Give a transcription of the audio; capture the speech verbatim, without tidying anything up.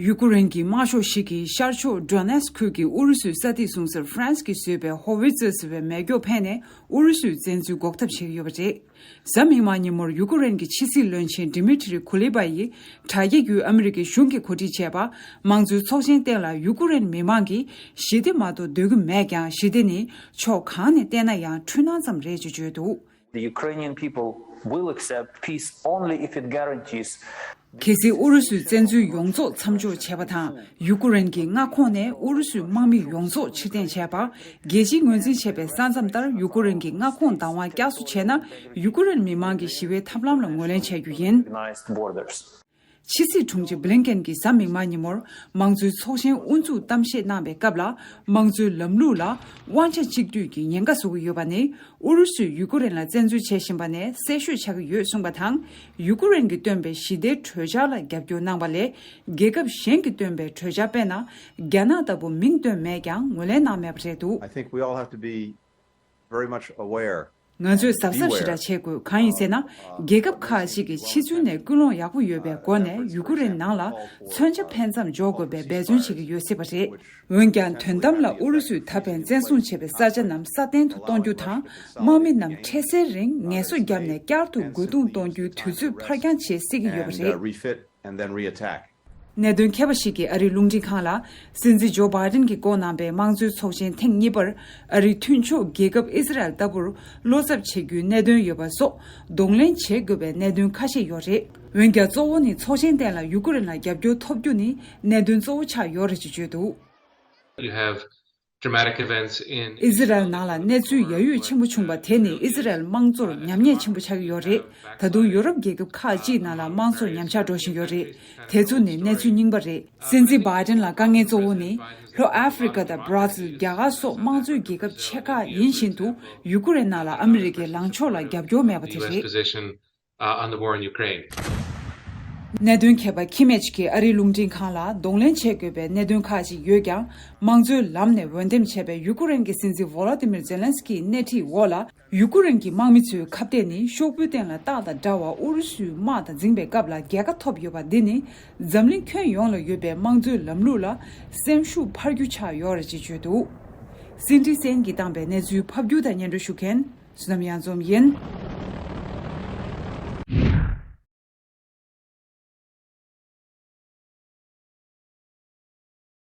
ཡུ་ཀེ་རེན་གྱི་དམར་ཤོག་ཞིག་གིས་ཤར་ཕྱོགས་ཌོ་ནེ་སི་ཁུལ་གྱི་ཨུ་རུ་སུའི་ས་ཐིག་སྲུང་སར་ཧྥ་རན་སི་གིས་བཟོས་པའི་ཧོ་ཝི་ཙེར་ཟེར་བའི་མེ་སྒྱོགས་འཕེན་ནས་ཨུ་རུ་སུའི་བཙན་འཛུལ་འགོག་ཐབས་བྱེད་ཀྱི་ཡོད་པ་རེད། གཟའ་མིག་དམར་ཉིན་མོར་ཡུ་ཀེ་རེན་གྱི་ཕྱི་སྲིད་བློན་ཆེན་ཌི་མི་ཊི་རི་ཁུ་ལི་པ་ཡིས་དྲ་རྒྱའི་བརྒྱུད་ཨ་མི་རི་ཀའི་གཞུང་གིས་གོ་སྒྲིག་བྱས་པ། དམངས་གཙོའི་ཚོགས་ཆེན་སྟེང་ལ་ཡུ་ཀེ་རེན་མི་མང་གིས་ཞི་བདེ་མ་གཏོགས་འདོད་ཀྱི་མེད་ཀྱང་། ཞི་བདེ་ནི་ཕྱོགས་གང་ནས་བལྟས་ན་ཡང་འཁྲུལ་སྣང་ཙམ་རེད་ཅེས་བརྗོད་འདུག། The Ukrainian people will accept peace only if it guarantees གལ་སྲིད་ཨུ་རུ་སུའི་བཙན་འཛུལ་ཡོངས་རྫོགས་མཚམས་འཇོག་བྱས་པ་དང་། ཡུ་ཀེ་རེན་གྱི་མངའ་ཁོངས་ནས་ཨུ་རུ་སུའི་དམག་མི་ཡོངས་རྫོགས་ཕྱིར་འཐེན་བྱས་པ། རྒྱལ་སྤྱིས་ངོས་འཛིན་བྱས་པའི་ས་མཚམས་ལྟར་ཡུ་ཀེ་རེན་གྱི་མངའ་ཁོངས་བདག་དབང་བསྐྱར་གསོ་བྱས་ན། ཡུ་ཀེ་རེན་མི་མང་གི་ཞི་བའི་ཐབས་ལམ་ལ་ངོས་ལེན་བྱ་རྒྱུ་ཡིན། Recognized borders. ཕྱི་སྲིད་དྲུང་ཆེ་བྷི་ལིན་ཀེན་གྱིས་གཟའ་མིག་དམར་ཉིན་མོར་དམངས་གཙོའི་ཚོགས་ཆེན་དབུ་འཛུགས་གཏམ་བཤད་གནང་བའི་སྐབས་ལ། དམངས་གཙོའི་ལམ་ལུགས་ལ་དབང་ཆ་གཅིག་སྡུད་ཀྱི་ཉེན་ཁ་བཟོ་གི་ཡོད་པ་ནི། ཨུ་རུ་སུས་ཡུ་ཀེ་རེན་ལ་བཙན་འཛུལ་བྱེད་བཞིན་པ་ནས་གསལ་ཤོས་ཆགས་ཀྱི་ཡོད་གསུངས་པ་དང་། ཡུ་ཀེ་རེན་གྱིས་བཏོན་པའི་ཞི་བདེའི་གྲོས་འཆར་ལ་རྒྱབ་སྐྱོར་གནང་བ་ལས། རྒྱལ་ཁབ་གཞན་གྱིས་བཏོན་པའི་གྲོས་འཆར་དཔེར་ན། རྒྱ་ནག་ལྟ་བུ་མིང་བཏོན་མེད་ཀྱང་ངོས་ལེན་གནང་མེད་པ་རེད་འདུག། I think we all have to be very much aware. ང་ཚོས་གཟབ་གཟབ་ཞེ་དྲག་བྱེད་དགོས། གང་ཡིན་ཟེར་ན། རྒྱལ་ཁབ་ཁག་ཅིག་གིས་ཕྱི་ཚུལ་ནས་ཀུན་སློང་ཡག་པོ་ཡོད་པའི་སྒོ་ནས་ཡུ་ཀེ་རེན་ནང་ལ་མཚོན་ཆ་འཕེན་མཚམས་འཇོག་དགོས་པའི་འབད་བརྩོན་བྱེད་ཀྱི་ཡོད་སྲིད་པ་རེད། འོན་ཀྱང་། དོན་དམ་ལ་ཨུ་རུ་སུས་ད་ཕན་བཙན་བཟུང་བྱས་པའི་ས་ཆ་རྣམས་སྲ་བརྟན་དུ་གཏོང་རྒྱུ་དང་། དམག་མི་རྣམས་འཕྲལ་སེལ་རིང་ངལ་གསོ་བརྒྱབ་ནས་བསྐྱར་དུ་རྒོལ་རྡུང་གཏོང་རྒྱུའི་དུས་ཚོད་ཕར་འགྱངས་བྱེད་སྲིད་ཀྱི་ཡོད་པ་རེད། And, uh, refit and then reattack. གནད་དོན་མཁས་པ་ཞིག་གིས་ཨ་རིའི་རླུང་འཕྲིན་ཁང་ལ། སྲིད་འཛིན་ཇོ་བྷའི་ཌེན་གྱིས་བསྐོང་གནང་པའི་དམངས་གཙོའི་ཚོགས་ཆེན་ཐེངས་གཉིས་པར། ཨ་རིའི་མཐུན་ཕྱོགས་རྒྱལ་ཁབ་ཨི་ཟི་རལ་ལྟ་བུར་བློ་འཚབ་བྱེད་རྒྱུའི་གནད་དོན་ཡོད་པ་སོགས་གདོང་ལེན་བྱེད་དགོས་པའི་གནད་དོན་ཁ་ཤས་ཡོད་རེད། འོན་ཀྱང་། གཙོ་བོ་ནི་ཚོགས་ཆེན་སྟེང་ལ་ཡུ་ཀེ་རེན་ལ་རྒྱབ་སྐྱོར་ཐོབ་རྒྱུ་ནི་གནད་དོན་གཙོ་བོ་ཆགས་ཡོད་རེད་ཅེས་བརྗོད་འདུག། You have dramatic events in ཨི་ཟི་རལ་ནང་ལ་གནས་ཚུལ་ཡ་ཡོད་ཆེན་པོ་བྱུང་བ་དེ་ནི་ཨི་ཟི་རལ་དམངས་གཙོར་ཉམས་ཉེས་ཆེན་པོ་ཆགས་ཀྱི་ཡོད་རེད། ད་དུང་ཡུ་རོབ་རྒྱལ་ཁབ་ཁག་ཅིག་ནང་ལ་དམངས་གཙོ་ཉམས་ཆག་འགྲོ་བཞིན་ཡོད་རེད། དེ་ཚོ་ནི་གནས་ཚུལ་རྙིང་པ་རེད། སྲིད་འཛིན་བྷའི་ཌེན་ལ་དཀའ་ངལ་གཙོ་བོ་ནི། ལྷོ་ཨ་ཧྥེ་རི་ཁ་དང་བྷ་ར་ཛིལ། རྒྱ་གར་སོགས་དམངས་གཙོའི་རྒྱལ་ཁབ་ཆེ་ཁག་ཡིན་བཞིན་དུ། ཡུ་ཀེ་རེན་ནང་ལ་ཨ་མི་རི་ཀའི་ལངས་ཕྱོགས་ལ་རྒྱབ་སྐྱོར་མེད་པ་དེ་རེད། Position, uh, on the war in Ukraine. གནད་དོན་མཁས་པ་ཁི་མེ་ཆི་གིས་ཨ་རིའི་རླུང་འཕྲིན་ཁང་ལ། གདོང་ལེན་བྱེད་དགོས་པའི་གནད་དོན་ཁག་ཅིག་ཡོད་ཀྱང་། དམངས་གཙོའི་ལམ་ནས་འོས་འདེམས་བྱས་པའི་ཡུ་ཀེ་རེན་གྱི་སྲིད་འཛིན་ཝོ་ལོ་ཏི་མིར་ཛེ་ལན་སི་ཀིའི་སྣེ་ཁྲིད་འོག་ལ། ཡུ་ཀེ་རེན་གྱི་དམག་མི་ཚོའི་ཁ་གཏད་ནི་ཤོག་བུའི་སྟེང་ལ་རྟགས་དང་འདྲ་བར་ཨུ་རུ་སུའི་དམག་དང་འཛིང་པའི་སྐབས་ལ་རྒྱལ་ཁ་ཐོབ་ཡོད་པ་འདི་ནི། འཛམ་གླིང་ཁྱོན་ཡོངས་ལ་ཡོད་པའི་དམངས་གཙོའི་ལམ་ལུགས་ལ་སེམས་ཤུགས་འཕར་རྒྱུ་ཆགས་ཡོད་རེད་ཅེས་བརྗོད་འདུག། སིན་ཏི་སེན་གྱིས་བཏང་པའི་གནས་ཚུལ་ཕབ་སྒྱུར་དང་སྙན་སྒྲོན་ཞུ་མཁན། བསོད་ནམས་གཡང་འཛོམས་ཡིན།